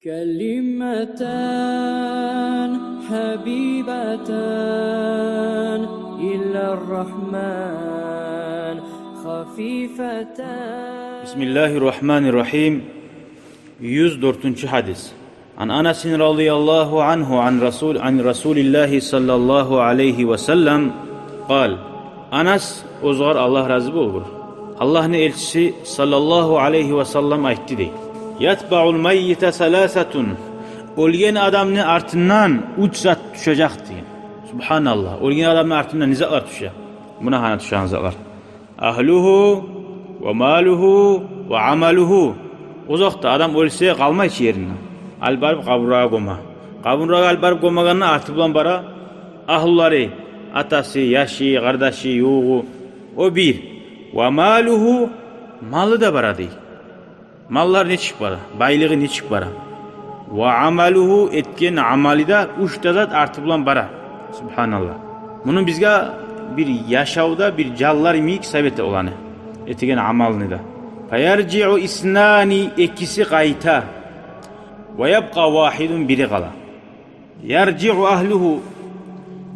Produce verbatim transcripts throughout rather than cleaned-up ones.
كلمتان حبيبتان إلى الرحمن خفيفتان. بسم الله الرحمن الرحيم. Юз дёртюнчю гьадис. عن أنس رضي الله عنه عن رسول، عن رسول الله صلى الله عليه وسلم قال. Анас, оьзюгер Аллагь рази болгъур, Аллагьны элчиси саллаллагьу алайгьи васаллам айтды дей: يتبع الميت ثلاثة. Оьлген адамны артындан уьч зат тюшежек деген. Субгьаналлагь. Оьлген адамны артындан не затлар тюше? Муна гьана тюшеген затлар: أهله وماله وعمله. Озокъда, адам оьлсе, къалмай чы еринде. Алып барып къабургъа гёме. Къабургъа алып барып гёмегенде, арты булан бара агьлюлери: атасы, яшы, къардашы, ювугъу. О бир. وماله, малы да бара дей. Маллар нечик бара, байлыгъы нечик бара? وعمله, этген амалы да, уьч де зат арты булан бара. Субгьаналлагь. Муну бизге бир яшавда бир жанлар йимик гьисап эте оланы, этеген амалны да. فيرجع اثنان, экиси къайта. ويبقى واحد, бири къала. يرجع أهله,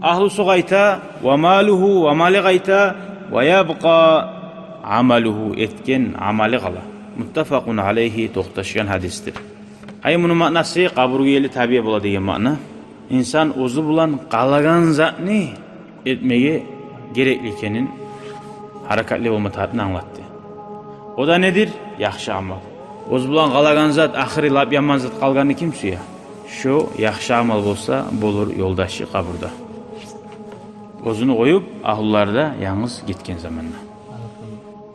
агьлюсю къайта, وماله, ва малы къайта, ويبقى عمله, этген амалы къала. متفق عليه, токъташгъан гьадисдир. Ай, муну маънасы къабургъа гелип табия бола деген маъна. Инсан оьзю булан къалагъан затны этмеге герекли экенин, гьаракатлы болма тарыкъны англатды. О да недир? Яхшы амал. Оьзю булан къалагъан зат, ахыры лап яман зат къалгъанны ким сюе? Шо яхшы амал болса, болур ёлдашы къабурда. Оьзюню къоюп, агьлюлери де янгыз гетген заманда.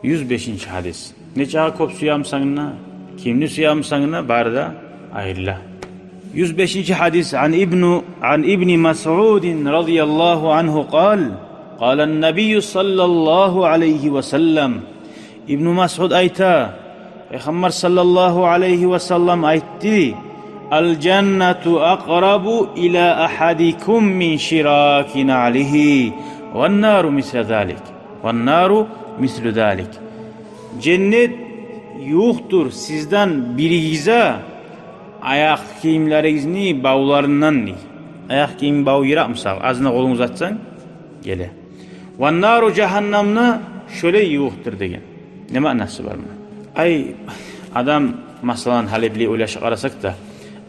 Юз бешинчи гьадис. Нечакъы кёп сюемисен де, кимни сюемисен де, бары да айрыла. Юз бешинчи гьадис. عن ابن، عن ابن مسعود رضي الله عنه قال: قال النبي صلى الله عليه وسلم. Ибну Масъуд айта, Пайхаммар саллаллагьу алайгьи васаллам айтды: الجنة أقرب إلى أحدكم من شراك نعله، والنار مثل ذلك. والنار مثل ذلك. Женнет ювукъдур сизден биригизге аякъ гийимлеригизни бавларындан дей. Аякъ гийим баву йыракъ, мисал, азына къолунгну узатсанг, геле. والنار, жагьаннам да шолай ювукъдур деген. Не маънасы бар муну? Ай, адам, масала, гьали билей ойлашып къарасакъ да,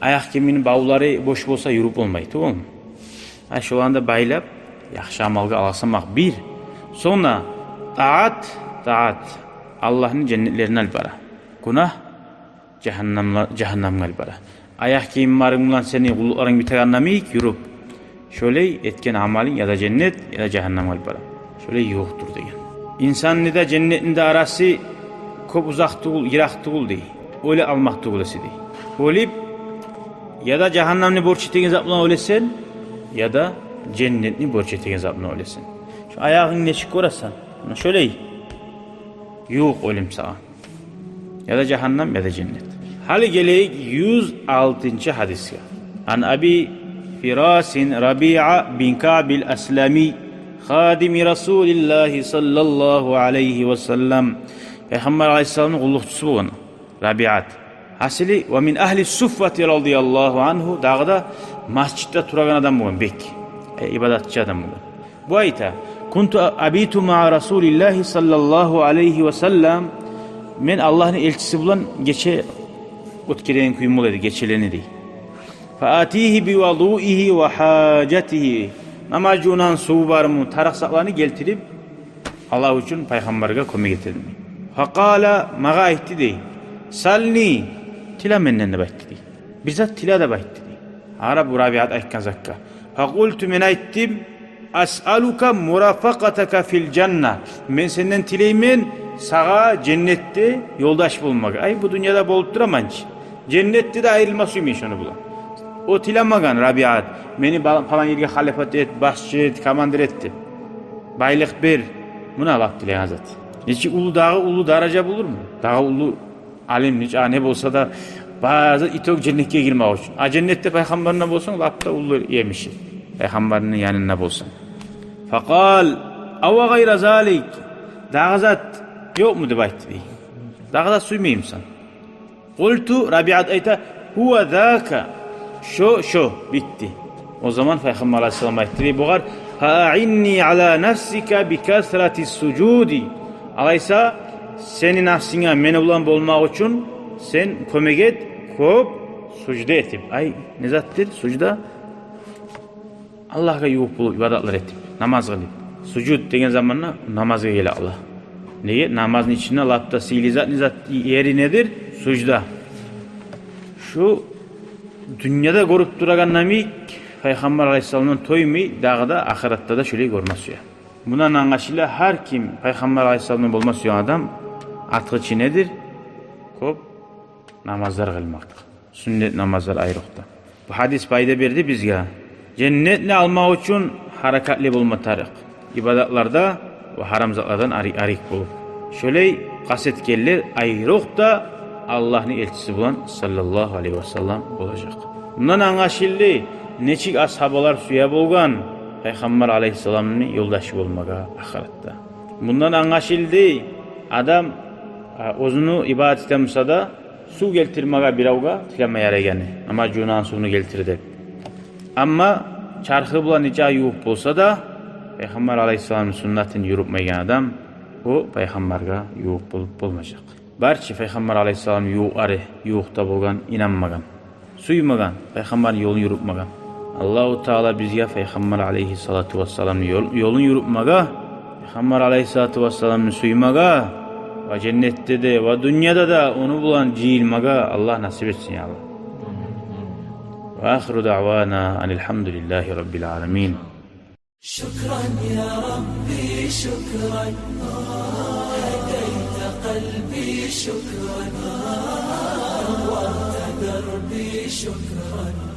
аякъ гийимини бавлары бош болса, юрюп болмай, тюгюлмю? Ай, шоланы да байлап, яхшы амалгъа алгъасамакъ бир. Сонг да таат, таат Аллагьны женнетлерине алып бара. Гюнагь жагьаннамла-, жагьаннамгъа алып бара. Аякъ гийимлеринг булан сени къуллукъларынг битегенде йимик юрюп, шолай этген амалынг я да женнет, я да жагьаннамгъа алып бара. Шолай ювукъдур деген. Инсанны да, женнетни де арасы кёп узакъ тюгюл, йыракъ тюгюл дей. Оьле алмакъ тюгюл эсе дей. Оьлюп, я да жагьаннамны борч этеген зат булан оьлесен, я да женнетни борч этеген зат булан оьлесен. Шу аягъынг нечик гёресен, муна шолай ювукъ оьлюм сагъа. Я да жагьаннам, я да женнет. Гьали гелейик юз алтынчы гьадисге. عن أبي فراس ربيعة بن كعب الأسلمي خادم رسول الله صلى الله عليه وسلم. Пайхаммар алайгьиссаламны къуллукъчусу болгъан Рабиат. Гьасили, ومن أهل الصفة رضي الله عنه, дагъы да межитде турагъан адам болгъан, бек, э, ибадатчы адам болгъан. Бу айта: كنت أبيت مع رسول الله صلى الله عليه وسلم. Мен Аллагьны элчиси булан гече оьтгереген кююм бола эди, гечелени дей. فآتيه بوضوئه وحاجته. Намаз жувунагъан суву бармы, тарыкъ затланы гелтирип, Аллагь учун Пайхаммаргъа кёмек эте эдим. فقال, магъа айтды дей: سلني, тиле менден деп айтды дей. Бир зат тиле деп айтды дей. Къара бу Рабиат айтгъан затгъа. فقلت, мен айтдым: أسألك مرافقتك في الجنة. Мен сенден тилеймен сагъа женнетде ёлдаш болмагъа. Ай, бу дюньяда болуп тураман чы. Женнетде де айрылма сюймей шону булан. О тилемеген Рабиат: мени ба-, палан ерге халифат эт, башчы эт, командир эт деп. Байлыкъ бер. Муна лап тилеген зат. Нечик уллу, дагъы уллу даража болурму? Дагъы уллу алим, нечакъы не болса да, бары итог женнетге гирмек учун. А женнетде Пайхаммарында болсанг, лап да уллу емиши. Пайхаммарны янында болсанг. فقال: أو غير ذلك. Дагъы зат ёкъму деп айтды дей. Дагъы зат сюймеймисен? قلت, Рабиат айта: Гьува зака. Шо, шо, битди. О заман Пайхаммар алайгьиссалам айтды дей бугъар: «Фа аинни ала нафсика би касрати сужуди». Алайса, сени нафсынга мени булан болмакъ учун сен кёмек эт кёп сужда этип. Ай, не затдыр сужда? Аллагьгъа ювукъ болуп ибадатлар этип, намаз къылып. Сужуд деген заманда намазгъа геле Аллагь. Неге? Намазны ичинде лап да сыйлы зат, не зат, ери недир? Сужда. Шу дюньяда гёрюп турагъан йимик Пайхаммар алайгьиссаламдан тоймай, дагъы да ахыратда да шолай гёрме сюе. Мундан англашыла, гьар ким Пайхаммар алайгьиссаламдан болма сюеген адам артыкъ ичи недир? Кёп намазлар къылмакъ. Сюннет намазлар айрокъда. Бу гьадис пайда берди бизге. Женнетни алмакъ учун гьаракатлы болма тарыкъ. Ибадатларда ва гьарам затлардан ари-, арек болуп. Шолай къаст этгенлер айрокъда Аллагьны элчиси булан саллаллагьу алайгьи ва саллам болажакъ. Мундан англашылды, нечик асгьабалар сюе болгъан Пайхаммар алайгьиссаламны ёлдашы болмагъа ахыратда. Мундан англашылды, адам, а, оьзюню ибадат этемиса да, сув гелтирмеге биревге тилеме ярайгъаны, намаз жувунагъан сувну гелтир деп. Амма чархы булан нечакъы ювукъ болса да, Пайхаммар алайгьиссаламны суннатын юрютмейген адам, о Пайхаммаргъа ювукъ болуп болмажакъ. Бар чы Пайхаммар алайгьиссаламны ювукълары, ювукъда болгъан, инанмагъан, сюймеген, Пайхаммарны ёлун юрютмеген. Аллагьу Таала бизге Пайхаммар алайгьиссалату вассаламны ёл-, ёлун юрютмеге, Пайхаммар алайгьиссалату вассаламны сюймеге ва женнетде де, ва дюньяда да ону булан жыйылмагъа Аллагь насип этсин, я Аллагь. Ва ахиру даъвана анил гьамдулиллагьи раббил аламин. شكرا يا ربي، شكرا. هديت قلبي، شكرا. نورت دربي، شكرا.